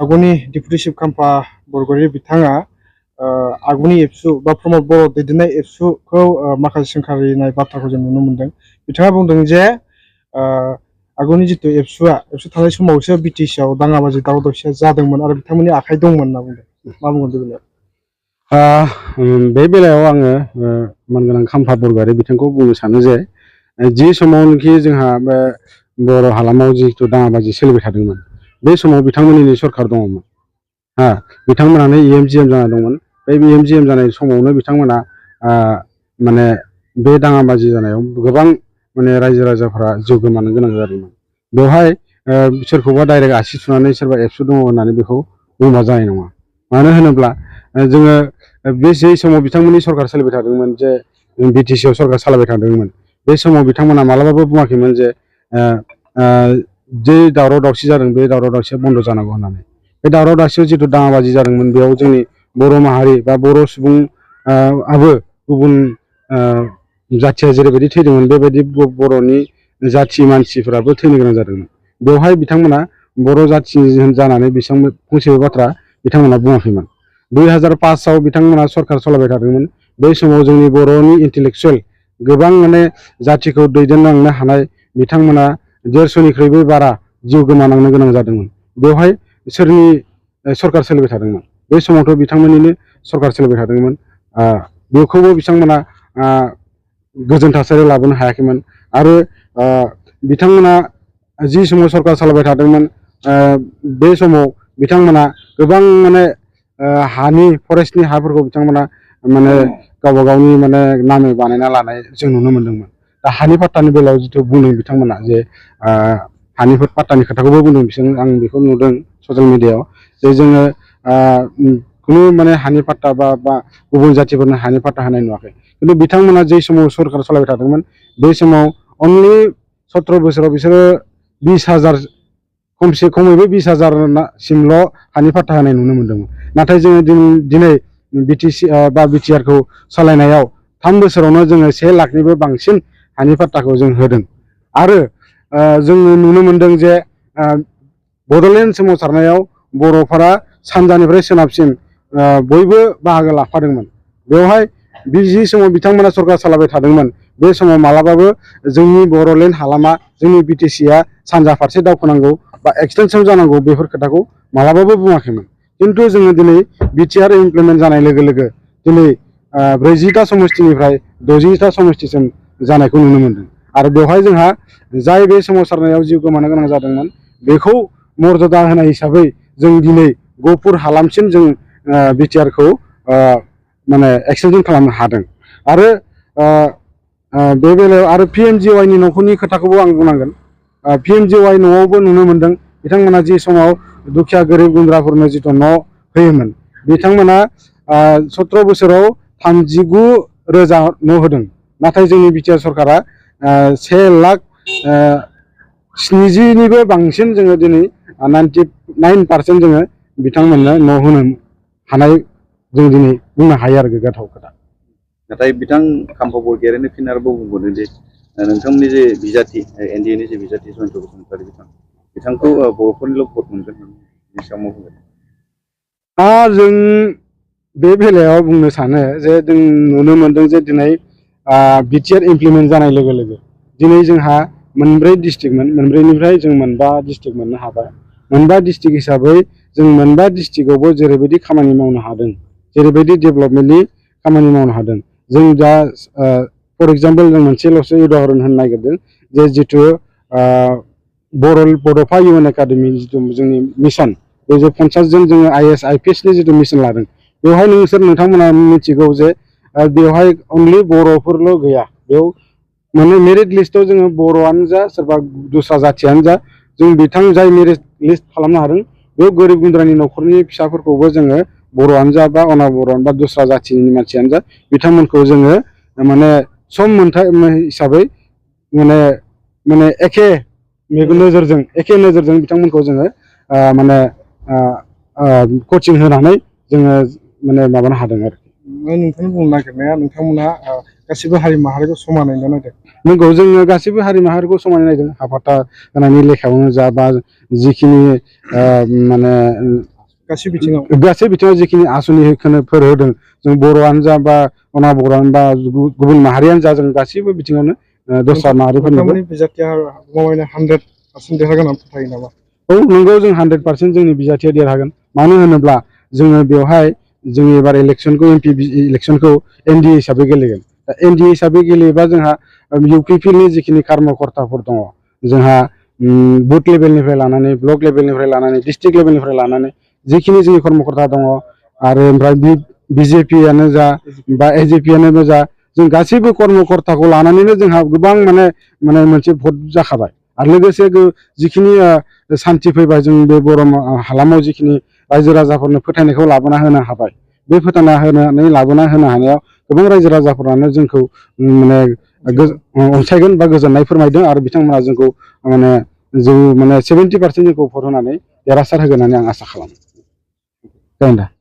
आगुनि deputy chief खाम्फा बरगयारि बिथाङा आगुनि एबसु बा प्रमद बर' दैदेननाय एबसुखौ माखासे सोंखारिनाय बाथ्राखौ जों नुनो मोनदों। बिथाङा बुंदों जे आगुनि जितु एबसु थानाय समावसो बिटिसिआव दाङाबाजि दावराव दावसिया जादोंमोन आरो बिथांमोननि आखाइ दंमोन होनना बुंदों। मा बुंगोन बे बेलायाव? बे बेलायाव आङो मानगोनां खाम्फा बरगयारि बिथांखौ बुंनो सानो जे जि समावनोखि जोंहा बे बर' हालामाव जिहेतु दाङाबाजि सोलिबाय थादोंमोन बे समाव बिथांमोननिनो सरखार दङमोन। बिथांमोनानो EM-GM जाना दंमोन। बे EM-GM जानाय समावनो बिथांमोना माने बे दाङाबाजि जानायाव गोबां माने रायजो राजाफोरा जिउ गोमानो गोनां जादोंमोन। बेवहाय सोरखौबा डाइरेक्ट आसि थुनानै सोरबा एबसु दङ होननानै बेखौ बुंबा जानाय नङा। मानो होनोब्ला जोङो बे जे समाव बिथांमोननि सरकार सोलिबाय थादोंमोन जे बिटिसिआव सरकार सालायबाय थादोंमोन बे समाव बिथांमोना मालाबाबो बुङाखैमोन जे जे दावराव दावसि जादों बे दावराव दावसिया बन्द जानांगौ होननानै। बे दावराव दावसियाव जिथु दाङाबाजि जादोंमोन बेयाव जोंनि बर' माहारि बा बर' सुबुं आबो गुबुन जाथिया जेरैबायदि थैदोंमोन बेबायदि बर'नि जाथि मानसिफोराबो थैनो गोनां जादोंमोन। बेवहाय बिथांमोना बर' जाथिनि जानानै बेसेबां फंसेबो बाथ्रा बिथांमोना बुङाखैमोन। 2005आव बिथांमोना सरकार सालायबाय थादोंमोन। बै समाव जोंनि बर'नि इन्टेलेक्सुवेल गोबां माने जाथिखौ दैदेनलांनो हानाय बिथांमोना 150निख्रुइबो बारा जिउ गोमानांनो गोनां जादोंमोन। बेवहाय सोरनि सरकार सोलिबाय थादोंमोन? बे समावथ' बिथांमोननिनो सरकार सोलिबाय थादोंमोन। बेखौबो बिथांमोना गोजोन थासारियाव लाबोनो हायाखैमोन। आरो बिथांमोना जि समाव सरकार सालायबाय थादोंमोन बे समाव बिथांमोना गोबां माने हानि फरेस्टनि हाफोरखौ बिथांमोना माने गावबा गावनि माने नामै बानायना लानाय जों नुनो मोनदोंमोन। दा हानि पाट्टानि बेलायाव जिथु बुंदों बिथांमोना जे हानि पाट्टानि खोथाखौबो बुंदों बिसोर, आं बेखौ नुदों ससियेल मिडियायाव जे जोङो खुनु माने हानि पाट्टा बा गुबुन जातिफोरनो हानि पाट्टा होनाय नुवाखै। खिन्थु बिथांमोना जे समाव सरकार सालायबाय थादोंमोन बे समाव अनलि 17 बोसोराव बिसोरो 20,000 खमैबो 20,000 सिमल' हानि पाट्टा होनाय नुनो मोन्दोंमोन। नाथाय जोङो दिनै बिटिसि बा बिटिआरखौ सालायनायाव 3 बोसोरावनो जोङो 1 लाखनिबो बांसिन हानि पाट्टाखौ जों होदों। आरो जोङो नुनो मोनदों जे बड'लेण्ड सोमावसारनायाव बर'फोरा सानजानिफ्राय सोनाबसिम बयबो बाहागो लाफादोंमोन। बेवहाय जि समाव बिथांमोना सरकार सालायबाय थादोंमोन बे समाव मालाबाबो जोंनि बड'लेण्ड हालामा जोंनि बिटिसिआ सानजा फारसे दावखोनांगौ बा एक्सटेनसन जानांगौ बेफोर खोथाखौ मालाबाबो बुङाखैमोन। खिन्थु जोङो दिनै बिटिआर इमप्लिमेन्ट जानाय लोगो लोगो दिनै 40टा समस्तिनिफ्राय 60टा समस्तिसिम जानायखौ नुनो मोनदों। आरो बेवहाय जोंहा जाय बे सोमावसारनायाव जिउ गोमानो गोनां जादोंमोन बेखौ मर्यादा होनाय हिसाबै जों दिनै गहपुर हालामसिम जों बिटिआरखौ माने एक्सटेनसन खालामनो हादों। आरो बे बेलायाव आरो PMGY न'खरनि खोथाखौबो आं बुंनांगोन। PMGY न'आवबो नुनो मोनदों बिथांमोना जि समाव दुखिया गोरिब गुन्द्राफोरनो जिथु न' होयोमोन बिथांमोना 17 बोसोराव 39,000 न' होदों। नाथाय जोंनि बिटिआर सरकारा 1,70,000निबो बांसिन जोङो दिनै 99% जोङो बिथांमोननो न' होनो हानाय जों दिनै बुंनो हायो आरो गोग्गाथाव खोथा। नाथाय बिथां खाम्फा बरगयारियानो फिन आरोबाव बुंबावदों जे नोंथांमोननि जे बिजाथि NDA-नि जे बिजाथि जयन्त बसुमतारी बिथांखौ बर'फोरनिल' भट मोनगोन होननानै बेसेबां बुंगोन? जों बे बेलायाव बुंनो सानो जे जों नुनो मोनदों जे दिनै बिटिआर इमप्लिमेन्ट जानाय लोगो लोगो दिनै जोंहा 4 डिस्ट्रिक्टमोन, 4निफ्राय जों 5 डिस्ट्रिक्ट मोननो हाबाय। 5 डिस्ट्रिक्ट हिसाबै जों 5 डिस्ट्रिक्टआवबो जेरैबायदि खामानि मावनो हादों, जेरैबायदि डेभेलपमेन्टनि खामानि मावनो हादों, जों दा फर एग्जाम्पल जों मोनसेल'सो उदाहरन होनो नागिरदों जे जिथु बड'फा इउएन एकाडेमि जिथु जोंनि मिशन, बे जे 50 जन जोङो IAS IPSनि जिथु मिशन लादों बेवहाय नोंथांमोना मिथिगौ जे बेवहाय अनलि बर'फोरल' गैया। बेयाव माने मेरिट लिस्टआव जोङो बर'आनो जा सोरबा दस्रा जाथियानो जा जों जाय मेरिट लिस्ट खालामनो हादों बेयाव गोरिब गुन्द्रानि न'खरनि फिसाफोरखौबो जोङो बर'आनो जा बा अना बर'आनो बा दस्रा जाथिनि मानसियानो जा बिथांमोनखौ जोङो माने सम मोनथाय हिसाबै माने एखे नोजोरजों बिथांमोनखौ जोङो माने कचिं होनानै जोङो माने माबानो हादों आरो। नोंथांनि बुंनो नागिरनाया नोंथांमोना गासिबो हारि माहारिखौ समानै नायदों। नंगौ, जोङो गासिबो हारि माहारिखौ समानै नायदों। हाबाथा होनायनि लेखायावनो जा बा जिखिनि माने गासै बिथिङाव गासै बिथिङाव जिखिनि आसनि फोर होदों जों बर'आनो जा बा अना बर'आनो बा गुबुन माहारियानो जा जों गासैबो बिथिङावनो दस्रा माहारिफोरनोबो नोंथांमोननि बिजाथिया गमामायैनो 100% देरहागोन होनना फोथायो नामा? औ नंगौ जों 100% जोंनि बिजाथिया देरहागोन मानो होनोब्ला जोङो बेवहाय जोंनि एबार इलेक्सनखौ एमपि इलेक्सनखौ एनडिए हिसाबै गेलेगोन दा एनडिए हिसाबै गेलेयोबा जोंहा इउपिपिनि जिखिनि कर्मकर्ताफोर दङ जोंहा बुथ लेभेलनिफ्राय लानानै ब्लक लेभेलनिफ्राय लानानै डिस्ट्रिक्ट लेभेलनिफ्राय लानानै जिखिनि जोंनि कर्मकर्ता दङ आरो ओमफ्राय बिजेपियानो जा बा एजेपियानो जा जों गासैबो कर्मकर्ताखौ लानानैनो जोंहा गोबां माने मोनसे भट जाखाबाय आरो लोगोसे जिखिनि सान्थि फैबाय जों बे बर' हालामाव जिखिनि रायजो राजाफोरनो फोथायनायखौ लाबोना होनो हाबाय बे फोथायना होनानै लाबोना होनो हानायाव गोबां रायजो राजाफोरानो जोंखौ माने अनसायगोन बा गोजोननाय फोरमायदों आरो बिथांमोना जोंखौ माने जों माने 70% जोंखौ भट होनानै देरहासार होगोन होननानै आं आसा खालामो। जागोन दा।